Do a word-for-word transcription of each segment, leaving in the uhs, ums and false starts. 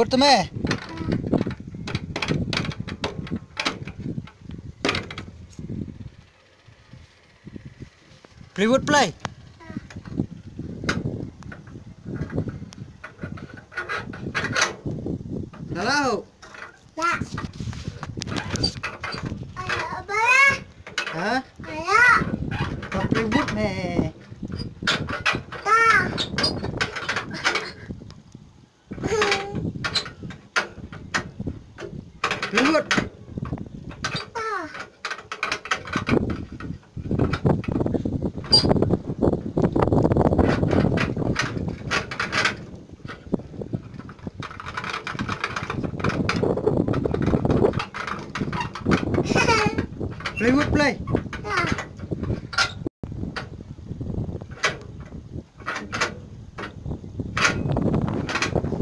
Put me. Playwood play. Hello. Ha? Playwood me. Playwood. Playwood play.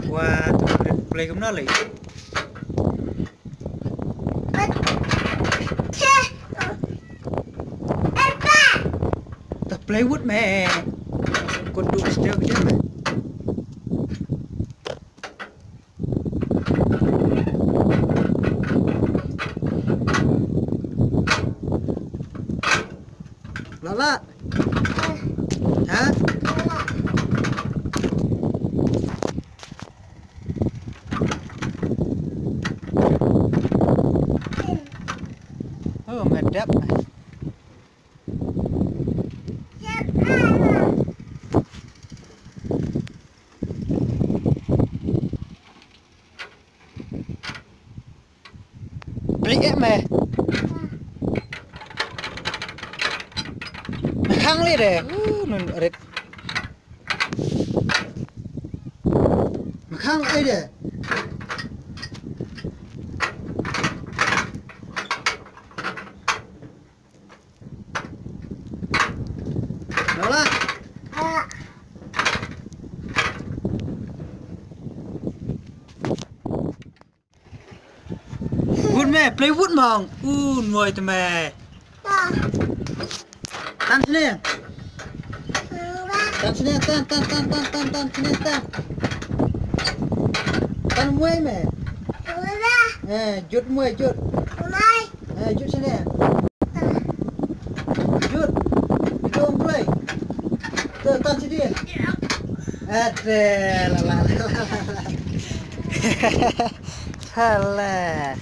Wa, play kumno lei? Ta playwood me. Kun du still me. Lala. Ha? Oh, ngadap. Bring it me. Makhang le de. Uh, nun rit. Makhang ai de. Lola. Good me, play wood mong. Un moi te me. Tan sini. Tan sini, tan, tan, tan, tan, tan, tan sini, tan. Tan moi me. Eh, jut moi, jut. Eh, jut sini. Jut. Itu play. Tu, tan sini. Ada, la, la, la, la, la. Salah.